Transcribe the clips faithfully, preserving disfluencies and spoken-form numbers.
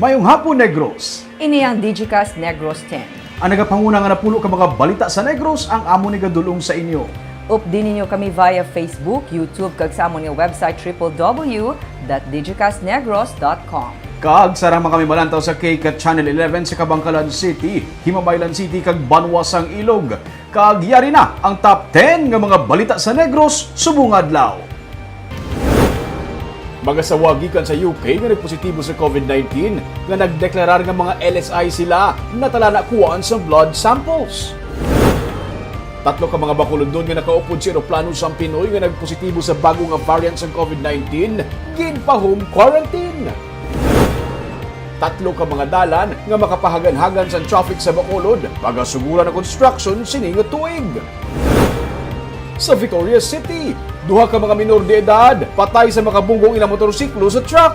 Mayong hapon, Negros! Ini ang Digicast Negros ten. Ang nagapanguna nga napulo ka mga balita sa Negros ang amo ni gadulong sa inyo. Updi ninyo kami via Facebook, YouTube, kag sa amon nga website triple W dot digicastnegros dot com. Kag sara man kami malantaw sa K cat Channel eleven sa Kabankalan City, Himabaylan City, kag Banwa sang Ilog. Kag yari na ang top ten nga mga balita sa Negros subong adlaw. Mag-asawa gikan sa U K nga nagpositibo sa COVID nineteen nga nagdeklarar nga mga L S I sila, natala na kuhaan sang blood samples. Tatlo ka mga bakulodon nga nakaupod sa eroplano sang Pinoy nga nagpositibo sa bago nga variant sang COVID nineteen, ginpa-home quarantine. Tatlo ka mga dalan nga makapahaganhagan sang traffic sa Bacolod, pagasuguran ang construction sini nga tuig. Sa Victorias City, duha ka mga minor de edad patay sa makabunggo ang ilang motorsiklo sa truck.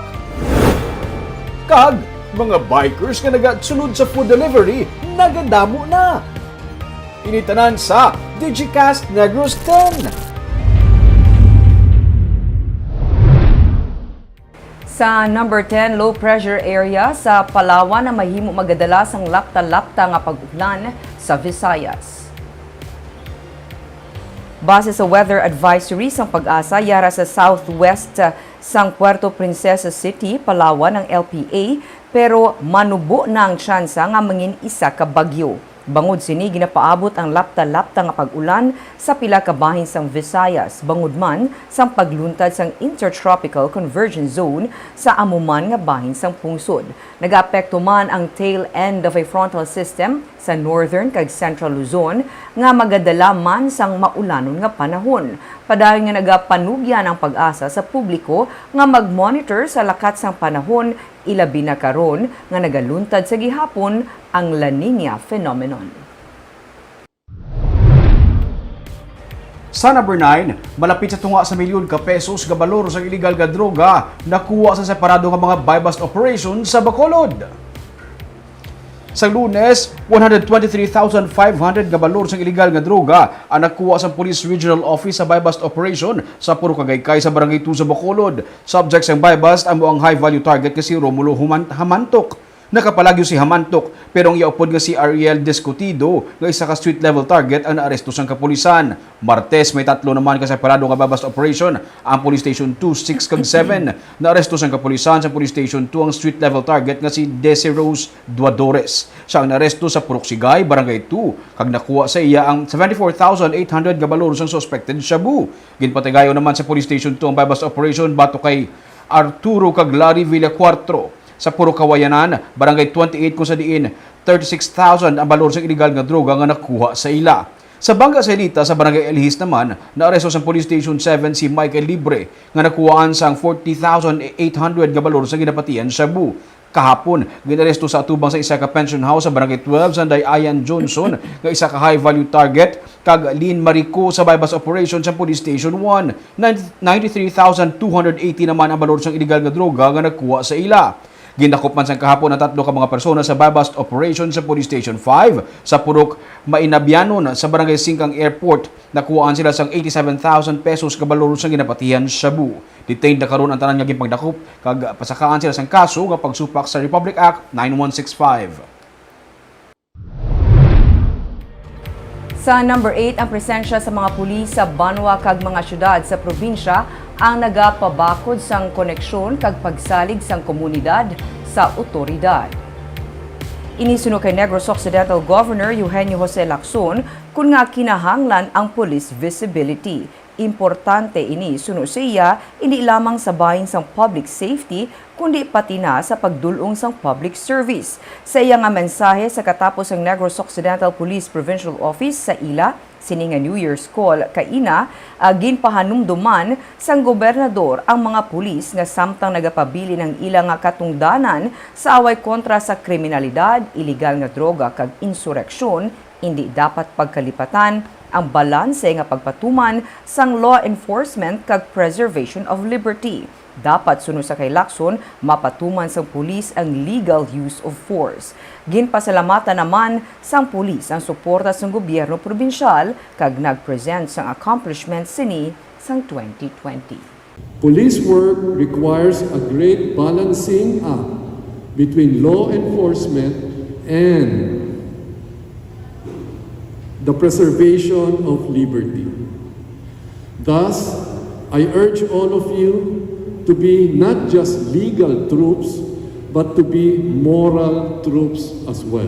Kag mga bikers nga nagasulod sa food delivery nagadamo na. Ini tanan sa Digicast Negros ten. Sa number ten, low pressure area sa Palawan na mahimo magadala sang lapta-lapta nga pag-ulan sa Visayas. Base sa weather advisory sang PAGASA, yara sa southwest sang Puerto Princesa City, Palawan ang L P A, pero manubo na ang tsansa nga mangin isa ka bagyo. Bangod sini, ginapaabot ang lapta-lapta nga pag-ulan sa pila ka bahin sang Visayas, bangod man sang pagluntad sang Intertropical Convergence Zone sa amo man nga bahin sang pungsod. Nagaapekto man ang tail end of a frontal system sa northern kag central Luzon nga magadala man sang maulanon nga panahon. Padayon nga nagapanugyan ang PAGASA sa publiko nga mag-monitor sa lakat sang panahon, ilabi na karon nga nagaluntad sa gihapon ang La Niña phenomenon. Sa number nine, malapit sa tunga sa milyon ka pesos nga balor sang iligal nga droga nakuha sa separado nga mga buy-bust operation sa Bacolod. Sa Lunes, one hundred twenty-three thousand five hundred nga balor sang iligal nga droga ang nakuha sang Police Regional Office sa buy-bust operation sa Purok Agaycay sa Barangay two sa Bacolod. Subject sang buy-bust amo ang high-value target nga si Romulo Human-, Hamantok. Nakapalagyo si Hamantok, pero ang iya upod nga si Ariel Discutido, nga isa ka street-level target, ang naaresto sang kapulisan. Martes, may tatlo naman ka separado nga buy-bust operation ang Police Station two, six, kag seven. Naaresto sang kapulisan sa Police Station two ang street-level target nga si Desi Rose Duadores. Siya ang naaresto sa Purok Sigay, Barangay two, kag nakuha sa iya ang seventy-four thousand eight hundred nga balor sang suspected shabu. Ginpatigayon naman sa Police Station two ang buy-bust operation batok kay Arturo kag Larry Villacuatro. Sa Purok Kawayanan, Barangay twenty-eight, kung sa diin thirty-six thousand ang balor sang iligal nga droga nga nakuha sa ila. Sa Banga Celita, sa Barangay Elihis naman, naaresto sa Police Station seven si Michael Libre nga nakuhaan sang forty thousand eight hundred nga balor sa ginapatihan shabu. Kahapon, ginaresto sa atubang sa isa ka pension house sa Barangay twelve, Sanday Ayan Johnson, nga isa ka high-value target, kag Lynn Marico sa buy-bust operation sa Police Station one. Ninety-three thousand two hundred eighty naman ang balor sang iligal nga droga nga nakuha sa ila. Gindakop man sang kahapon ang tatlo ka mga persona sa buy-bust operation sa Police Station five sa Purok Mainabianon sa Barangay Singkang Airport. Nakuhaan sila sang eighty-seven thousand pesos ka balor sang ginapatihan shabu. Detained na karon ang tanan nga ginpagdakop kag pasakaan sila sang kaso nga pagsupak sa Republic Act nine one six five. Sa number eight, ang presensya sa mga pulis sa banwa kag mga syudad sa probinsya ang nagapabakod sang koneksyon kag pagsalig sang komunidad sa otoridad. Ini suno kay Negros Occidental Governor Eugenio Jose Lacson, kun nga kinahanglan ang police visibility. Importante ini suno sa iya, indi lamang sa bahin sang public safety, kundi pati na sa pagdul-ong sang public service. Sa iya nga mensahe sa katapos sang Negros Occidental Police Provincial Office sa ila sini nga New Year's Call kaina, ah, ginpahanumduman sang gobernador ang mga pulis nga samtang nagapabilin ang ila nga katungdanan sa away kontra sa kriminalidad, iligal nga droga kag insureksyon, indi dapat pagkalipatan ang balanse nga pagpatuman sang law enforcement kag preservation of liberty. Dapat, suno sa kay Lacson, mapatuman sang pulis ang legal use of force. Ginpasalamatan naman sang pulis ang suporta sang gobyerno probinsyal kag nag-present sang accomplishments sini sang twenty twenty. Police work requires a great balancing act between law enforcement and the preservation of liberty. Thus, I urge all of you to be not just legal troops, but to be moral troops as well.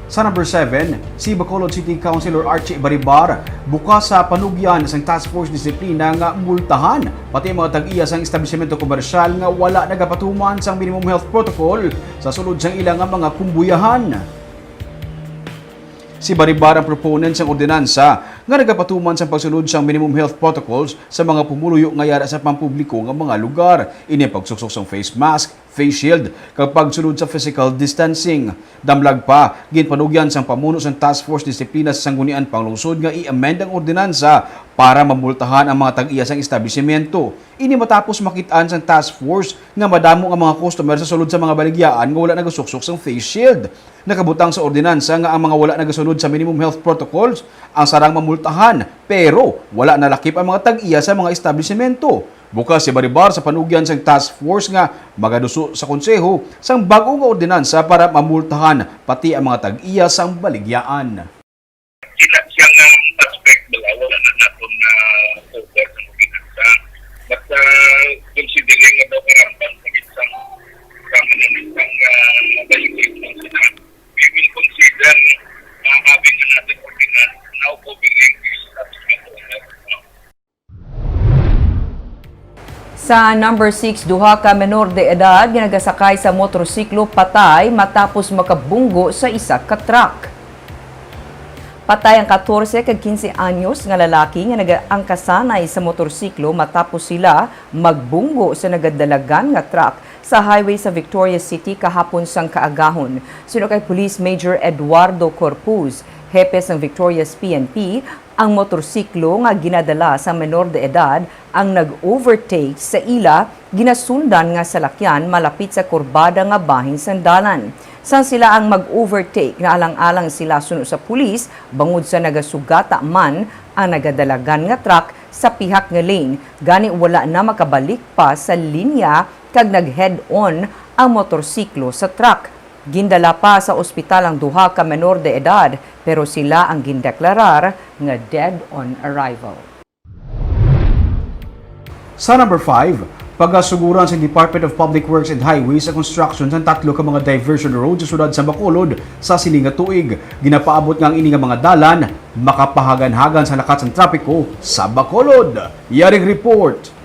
Sa number seven, si Bacolod City Councilor Archie Baribar bukas sa panugyan sang Task Force Disiplina nga multahan pati ang mga tag-iya sang establisimento komersyal nga wala nagapatuman sang minimum health protocol sa sulod sang ila nga mga kumbuyahan. Si Baribar ang proponent sang ordinansa nga nagapatuman sang pagsulod sang minimum health protocols sa mga pumuluyo nga yara sa pampubliko nga mga lugar. Ini ang pagsuksok sang face mask, face shield, kag pagsulod sa physical distancing. Damlag pa, ginpanugyan sang pamuno sang Task Force Disiplina sa Sangguniang Panglungsod nga i-amend ang ordinansa para mamultahan ang mga tag-iya sang establisimento. Ini matapos makit-an sang task force nga madamo ang mga customer sa sulod sa mga baligyaan nga wala nagasuksok sang face shield. Nakabutang sa ordinansa nga ang mga wala nagasunod sa minimum health protocols ang sarang mamultahan, pero wala nalakip ang mga tag-iya sa mga establisimento. Bukas si Baribar sa panugyan sang task force nga magaduso sa konseho sang bag-o nga ordinansa para mamultahan pati ang mga tag-iya sang baligyaan. Sila siya nga suspect bala, wala na naton na cover sa ordinansa. But uh, considering nga daw karambang sa isang sa manunitang uh, violation sila, we will consider na having another ordinance now covering the establishment owner. No? Sa number six, duha ka menor de edad nga nagasakay sa motorsiklo patay matapos makabunggo sa isa ka truck. Patay ang katorse kag kinse anyos nga lalaki nga nagaangkasanay sa motorsiklo matapos sila magbunggo sa nagadalagan nga truck sa highway sa Victoria City kahapon sang kaagahon. Suno kay Police Major Eduardo Corpuz, hepe sang Victoria's P N P, ang motorsiklo nga ginadala sang menor de edad ang nag-overtake sa ila ginasundan nga salakyan malapit sa kurbada nga bahin sang dalan. Sang sila ang mag-overtake, naalang-alang sila suno sa pulis bangod sa nagasugata man ang nagadalagan nga truck sa pihak nga lane, gani wala na makabalik pa sa linya kag nag-head-on ang motorsiklo sa truck. Gindala pa sa ospital ang duha ka menor de edad, pero sila ang gindeklarar nga dead on arrival. Sa number five, pagasuguran sa Department of Public Works and Highways ang construction sang tatlo ka mga diversion road sa siyudad sa Bacolod sa sini nga tuig. Ginapaabot nga ang ini nga mga dalan makapahaganhagan sa lakat sang trapiko sa Bacolod. Yaring report.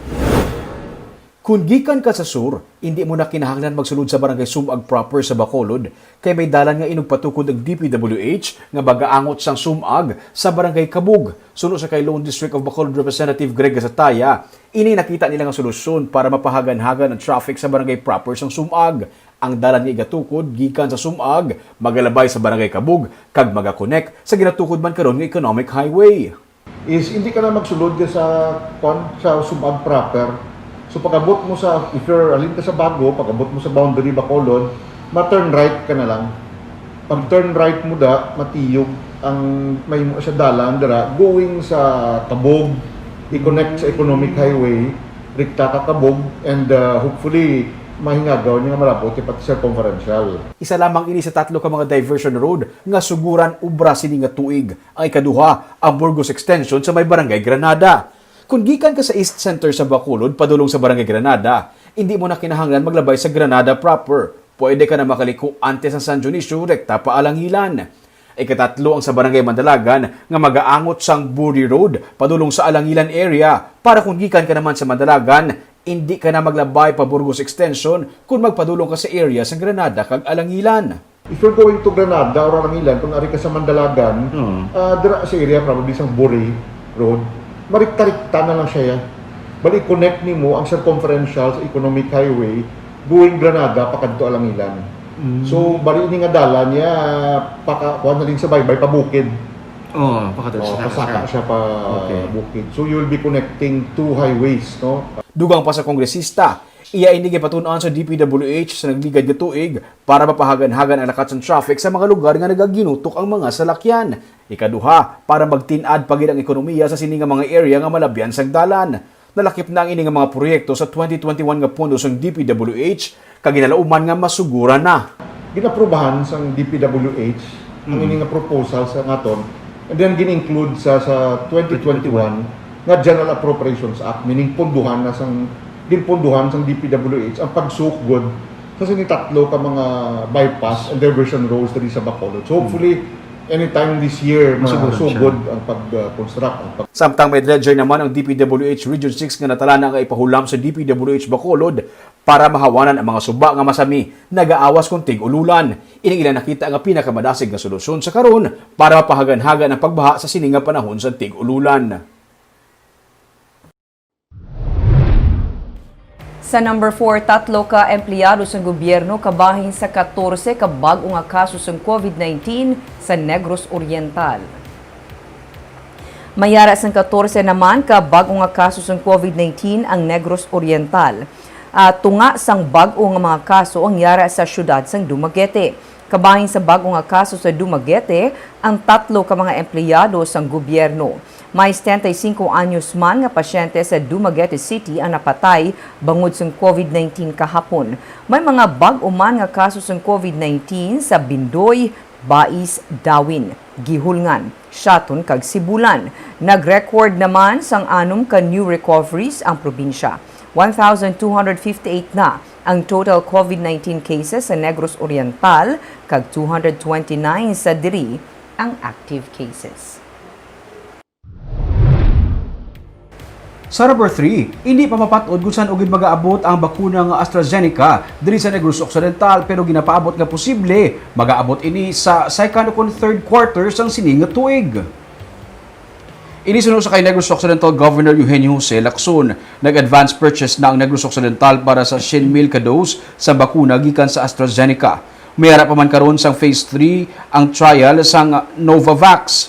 Kon gikan ka sa sur, indi mo na kinahanglan magsulod sa Barangay Sumag proper sa Bacolod, kay may dalan nga inugpatukod ang D P W H nga magaangot sang Sumag sa Barangay Kabug. Suno sa kay Lone District of Bacolod Representative Greg Gasataya, ini nakita nila nga solusyon para mapahaganhagan ang traffic sa barangay proper sang Sumag. Ang dalan nga igatukod gikan sa Sumag magalabay sa Barangay Kabug kag magakonek sa ginatukod man karon nga economic highway. Is hindi ka na magsulod ka sa kwan, sa Sumag proper. So pag-abot mo sa, if you're halin ka sa Bago, pag-abot mo sa boundary Bacolod, ma-turn right ka na lang. Pag turn right mo da, matiyog ang may mo sa dalan dira going sa Kabog, i-connect sa Economic Highway, rikta ka Kabog, and uh, hopefully mahingagaw niya nga malabot yung pati circumferential. Isa lamang ini sa tatlo ka mga diversion road nga suguran obra sini nga tuig. Ang ikaduha, ang Burgos Extension sa may Barangay Granada. Kung gikan ka sa East Center sa Bacolod padulong sa Barangay Granada, hindi mo na kinahanglan maglabay sa Granada proper. Pwede ka na makaliko antes sa San Dionisio rekta pa Alangilan. Ikatatlo ang sa Barangay Mandalagan nga magaangot sang Buri Road padulong sa Alangilan area. Para kung gikan ka naman sa Mandalagan, hindi ka na maglabay pa Burgos Extension kung magpadulong ka sa area sa Granada kag Alangilan. If you're going to Granada or Arangilan, kung ari ka sa Mandalagan, Oo. ah, dira sa area probably sa Buri Road, marikta-rikta na lang siya. Bali, connect nimo ang circumferential sa Economic Highway going Granada pakadto Alangilan. Mm. So, bali ini nga dalan niya paka kuan na din sa baybay pa bukid. Oh, pakadto Oh, sa pasaka siya pa Okay. bukid. So, you'll be connecting two highways, no? Dugang pa sa kongresista, iya ini ginpatun-an sa D P W H sa nagligad nga tuig para mapahagan-hagan ang lakat sang traffic sa mga lugar nga nagaginutok ang mga salakyan. Ikaduha, para magtin-ad pa gid ang ekonomiya sa sini nga mga area nga malabyan sang dalan. Nalakip na ang ini nga mga proyekto sa twenty twenty-one nga pondo sang D P W H kag ginalauman nga masuguran na. Ginaprubahan sang D P W H ang Mm. ini nga proposal sa naton, and then gin-include sa, sa twenty twenty-one nga General Appropriations Act, meaning punduhan na sang, ginpunduhan sang D P W H ang pagsukgod sa sini tatlo ka mga bypass and diversion roads diri sa Bacolod. So, hopefully, anytime this year, Masuguran siya. masugod ang pag-construct, ang pag- Samtang may dredger naman ang D P W H Region six nga natalana nga ipahulam sa D P W H Bacolod para mahawanan ang mga suba nga masami nagaawas kon tig-ululan. Ining ila nakita nga pinakamadasig nga solusyon sa karon para mapahagan-hagan ang pagbaha sa sini nga panahon sa tig-ululan. Sa number four, tatlo ka empleyado sang gobyerno kabahin sa katorse ka bag-o nga kaso sang covid nineteen sa Negros Oriental. May yara sang katorse naman ka bag-o nga kaso sang covid nineteen ang Negros Oriental. Ah, tunga sang bag-o nga mga kaso ang yara sa siyudad sang Dumaguete. Kabahin sa bag-o nga kaso sa Dumaguete ang tatlo ka mga empleyado sang gobyerno. May setenta y cinco anyos man nga pasyente sa Dumaguete City ang napatay bangod sang covid nineteen kahapon. May mga bag-o man nga kaso sang covid nineteen sa Bindoy, Bais, Dawin, Guihulngan, Siaton kag Sibulan. Nag-record naman sang anom ka new recoveries ang probinsya. One thousand two hundred fifty-eight na ang total covid nineteen cases sa Negros Oriental, kag two hundred twenty-nine sa diri ang active cases. Sa number three, hindi pa mapat-od kung san-o gid magaabot ang bakuna nga AstraZeneca diri sa Negros Occidental, pero ginapaabot nga posible magaabot ini sa second o kon third quarter sang sini nga tuig. Ini suno sa kay Negros Occidental Governor Eugenio Jose Lacson. Nag-advance purchase na ang Negros Occidental para sa siyam mil ka dose sa bakuna gikan sa AstraZeneca. May ara pa man karon sang phase three ang trial sang Novavax.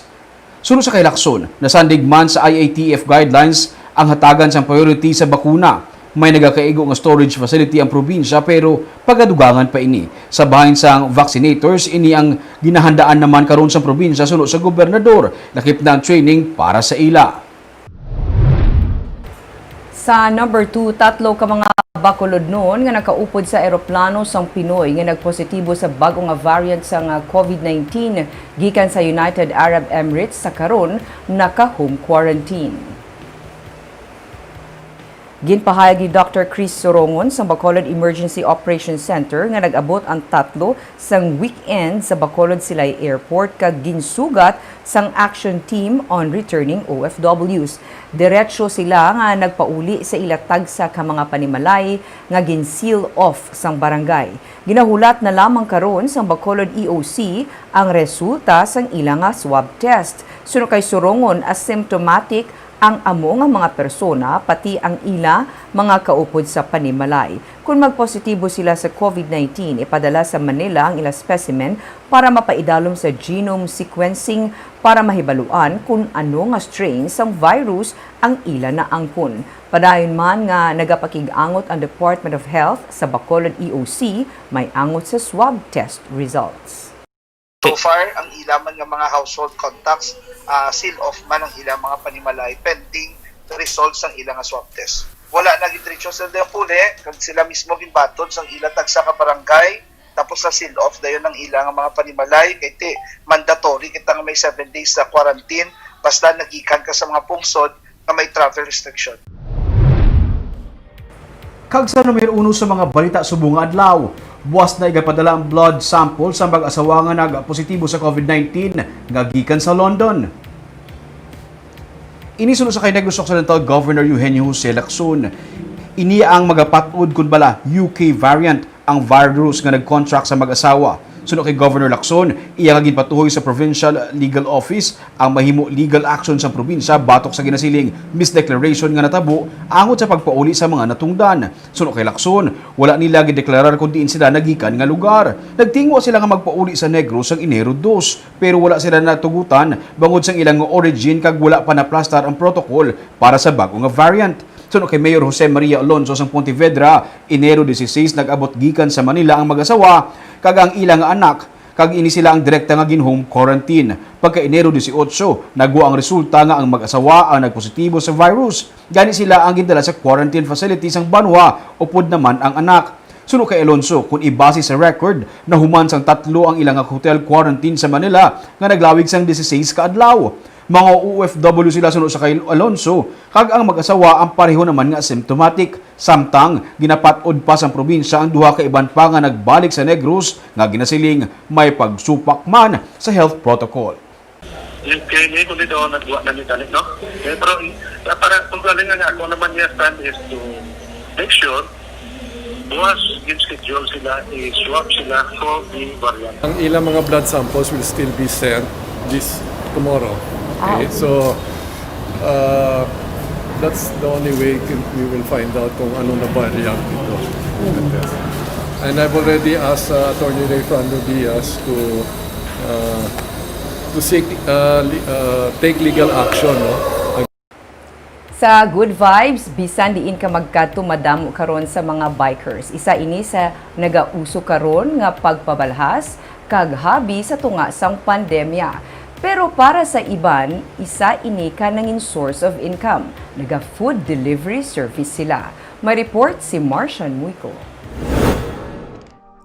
Suno sa kay Lacson, nasandig man sa I A T F guidelines ang hatagan sang priority sa bakuna. May nagakaigo nga storage facility ang probinsya, pero pagadugangan pa ini. Sa bahin sang vaccinators, ini ang ginahandaan naman karon sa probinsya suno sa gobernador. Lakip na ang training para sa ila. Sa number two, tatlo ka mga Bacolodnon nga nakaupod sa eroplano sang Pinoy nga nagpositibo sa bag-o nga variant sang covid nineteen gikan sa United Arab Emirates sa karon naka-home quarantine. Ginpahayag ni Doctor Chris Sorongon sang Bacolod Emergency Operations Center nga nag-abot ang tatlo sang weekend sa Bacolod Silay Airport kag ginsugat sang Action Team on Returning O F Ws. Diretsyo sila nga nagpauli sa ila tagsa ka mga panimalay nga gin-seal off sang barangay. Ginahulat na lamang karon sang Bacolod E O C ang resulta sang ila nga swab test. Suno kay Sorongon, asymptomatic ang amo nga mga persona, pati ang ila mga kaupod sa panimalay. Kon magpositibo sila sa covid nineteen, ipadala sa Manila ang ila specimen para mapaidalom sa genome sequencing para mahibaluan kon ano nga strain sang virus ang ila naangkon. Padayon man nga nagapakig-angot ang Department of Health sa Bacolod E O C may angot sa swab test results. So far, ang ila man nga mga household contacts, ah, seal off man ang ila mga panimalay pending the results sang ila nga swab test. Wala na gid diretso sila puli, kag sila mismo ginbaton sang ila tagsa ka barangay, tapos na seal off dayon ang ila nga mga panimalay, kay ti mandatory kita nga may seven days sa quarantine basta nagikan ka sa mga pungsod nga may travel restriction. Kag sa numero uno sa mga balita subong nga adlaw, buas na igapadala ang blood sample sa mag-asawa nga nagpositibo sa covid nineteen nga gikan sa London. Ini suno sa kay Negros Occidental Governor Eugenio Jose Lacson. Ini ang magapat-od kon bala U K variant ang virus nga nag-contract sa mag-asawa. Suno kay Governor Lacson, iya nga ginpatuhoy sa Provincial Legal Office ang mahimo legal action sang probinsya batok sa ginasiling misdeclaration nga natabo angot sa pagpauli sa mga natungdan. Suno kay Lacson, wala nila gideklarar kon diin sila nagikan nga lugar. Nagtingwa sila nga magpauli sa Negros sang Enero dos, pero wala sila natugutan bangod sang ilang origin kag wala pa naplastar ang protocol para sa bag-o nga variant. Suno kay Mayor Jose Maria Alonso sang Pontevedra, Enero dieciséis nag-abot gikan sa Manila ang mag-asawa kag ang ila nga anak Kag ini sila ang direkta nga gin-home quarantine. Pagka Enero dieciocho, nagwa ang resulta nga ang mag-asawa ang nagpositibo sa virus. Gani sila ang gindala sa quarantine facility sang banwa, upod naman ang anak. Suno kay Alonso, kun ibase sa record, nahuman sang tatlo ang ila nga hotel quarantine sa Manila nga naglawig sang dieciséis ka adlaw. Mga O F W sila suno sa kay Alonso, kag ang mag-asawa ang pareho naman nga asymptomatic. Samtang ginapat-od pa sang probinsya ang duha ka iban pa nga nagbalik sa Negros nga ginasiling may pagsupak man sa health protocol. Yung kay Nico dito, nagbuhat na ni Talik, no? Eh, pero, eh, para, kung galing nga ako naman niya stand is to make sure, buwas, schedule sila, i-swab sila for the variant. Ang ilang mga blood samples will still be sent this tomorrow. Okay, so uh, that's the only way can, we will find out kung ano na variant ito. And I've already asked uh, Attorney Rayfrando Diaz to uh, to seek uh, li- uh, take legal action, no? Sa Good Vibes, bisan diin ka magkadto, madamo karon sa mga bikers. Isa ini sa nagauso karon nga pagpabalhas kag hobby sa tunga sang pandemya. Pero para sa iban, isa ini ka nangin source of income. Naga-food delivery service sila. May report si Martian Muico.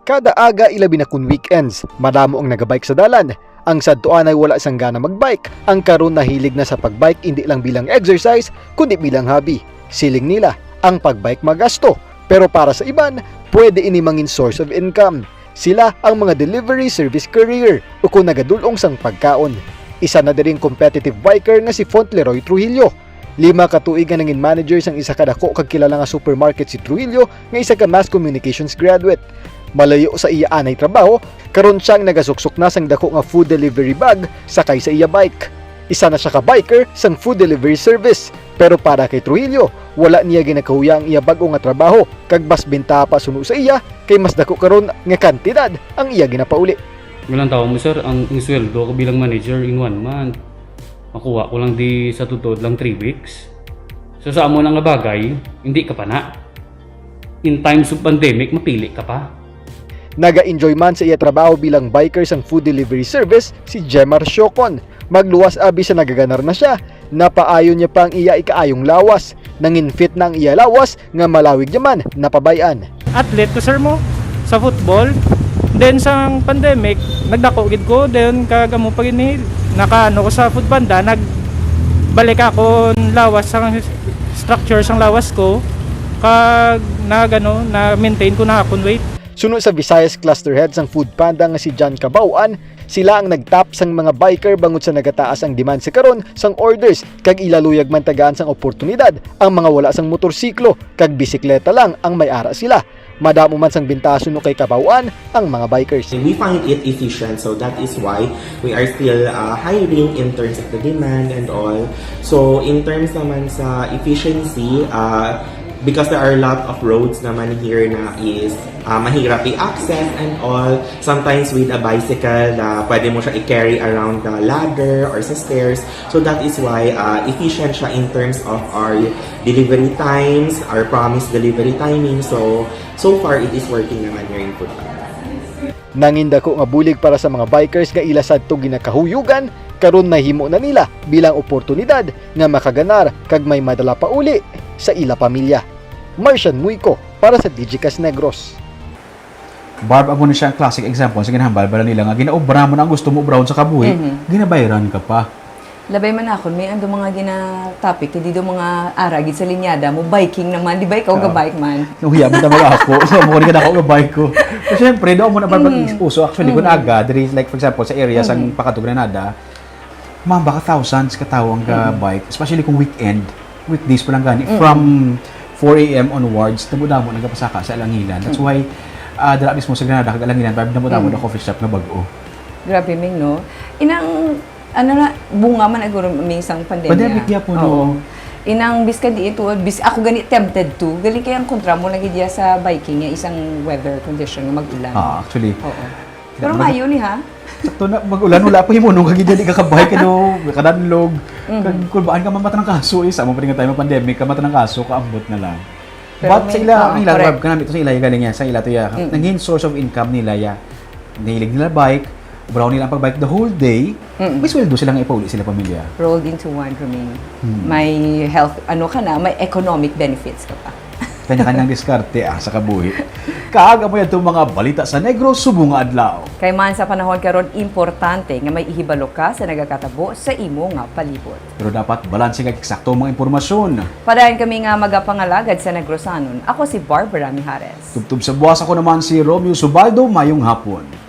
Kada aga, ilabi na kun weekends, madamo ang nagabike sa dalan. Ang sadto anay wala sang gana magbike, ang karon nahilig na sa pagbike indi lang bilang exercise, kundi bilang hobby. Siling nila, ang pagbike magasto, pero para sa iban, pwede ini mangin source of income. Sila ang mga delivery service courier o kung nagadul-ong sang pagkaon. Isa na diri ang competitive biker nga si Font Leroy Trujillo. Lima ka tuig nga nangin manager sang isa ka dako kag kilala nga supermarket si Trujillo nga isa ka mass communications graduate. Malayo sa iya anay trabaho, karon siya ang nagasuksok na sang dako nga food delivery bag sakay sa iya bike. Isa na siya ka biker sang food delivery service, pero para kay Trujillo, wala niya ginakahuya ang iya bag-o nga trabaho, kag mas bintaha pa suno sa iya kay mas dako karon nga kantidad ang iya ginapauli. Walang tao mo, sir, ang, ang sweldo ko bilang manager in one month. Makuha ko lang di sa tutod lang three weeks. So sa amo na nga bagay, hindi ka pa na. In times of pandemic, mapili ka pa. Naga-enjoy man sa iya trabaho bilang biker sang food delivery service si Jemar Siocon. Magluwas abi sa nagaganar na siya, napaayo niya pa ang iya ikaayong lawas. Nangin fit na ang iya lawas nga malawig niya man napabay-an. Athlete ko, sir, mo sa football. Then sa pandemic, nagdako gid ko, then kag amo pa gid ni nakaano ko sa Food Panda, nagbalik akon lawas sang structure sang lawas ko, kag nagano, na maintain ko na akon weight. Suno sa Visayas Cluster Head sang Food Panda nga si John Cabauan, sila ang nagtap sang mga biker bangod sa nagataas ang demand sa karon sang orders, kag ila luyag man tagaan sang oportunidad ang mga wala sang motorsiklo kag bisikleta lang ang may ara sila. Madamo man sang bintaha suno kay Cabauan ang mga bikers. We find it efficient, so that is why we are still uh, hiring in terms of the demand and all. So in terms naman sa efficiency, uh, because there are a lot of roads naman here na is uh, mahirap i-access and all, sometimes with a bicycle na pwede mo siya i-carry around the ladder or sa stairs. So that is why uh, efficient siya in terms of our delivery times, our promised delivery timing. So, so far, it is working naman here in Food Panda. Nangin dako nga bulig para sa mga bikers nga ila sadto ginakahuyugan, karon nahimo na nila bilang oportunidad nga makaganar kag may madala pa uli sa ila pamilya. Martian Muico para sa Digicast Negros. Barb, amo na siya ang classic example sa ginahambal-balan nila nga ginaobra mo na ang gusto mo obrahon sa kabuhi, ginabayran ka pa. Labay man akon, may ando mga gina-topic, kay di daw mga ara gid sa linyada mo, biking naman, di ba ikaw ga-bike man? Nahuya man tama ako, so mo ka na ako ga-bike ko. So, syempre, doon mo na parang uso, actually, kung aga, diri, like, for example, sa area sang Pacato, Granada, ma'am, baka thousands ka tawo ang ga-bike, especially kung weekend, weekdays pa lang gani, from four a m onwards, damo-damo nagapasaka sa Alangilan. That's why, ah, dira mismo sa Granada, kag Alangilan, damo-damo na coffee shop nga bag-o. Grabe, Ming, no? Inang, ano na, bunga man ang guro, Ming, sang pandemya. Pandemic niya po, no? Inang, bis ka di ito, bis, ako gani tempted to. Galing kaya ang kontra mo lagi diya sa biking, nga isang weather condition nga mag-ulan. Ah, actually. Oo. Pero mayo ni, ha? Sakto na, mag-ulan, wala pa himunong kag dyan, di ka kabay, kano, kadanlog. Kag kulbaan ka, mamatang kaso, eh, sa mo pa rin nga time, pandemic, ka matang kaso, kaambot na lang. But sa ila, ang ila, web ka namin, sa ila, galing yan, sa ila to ya. Nangin source of income nila ya. Nahilig nila bike, Obraw nila ang pagbike the whole day, Mm. may sweldo sila nga ipauli sila pamilya. Rolled into one, Romaine. Hmm. May health, ano ka na, may economic benefits ka pa. Kanya-kanyang diskarte ah, sa kabuhi. Kag amo yadto mga balita sa Negros subong nga adlaw. Kay man sa panahon karon, importante nga may ihibalo ka sa nagakatabo sa imo nga palibot. Pero dapat balanse kag eksakto ang mga impormasyon. Padayon kami nga magapangalagad sa Negrosanon. Ako si Barbara Mijares. Tubtob sa buwas, ako naman si Romeo Subaldo. Mayong hapon.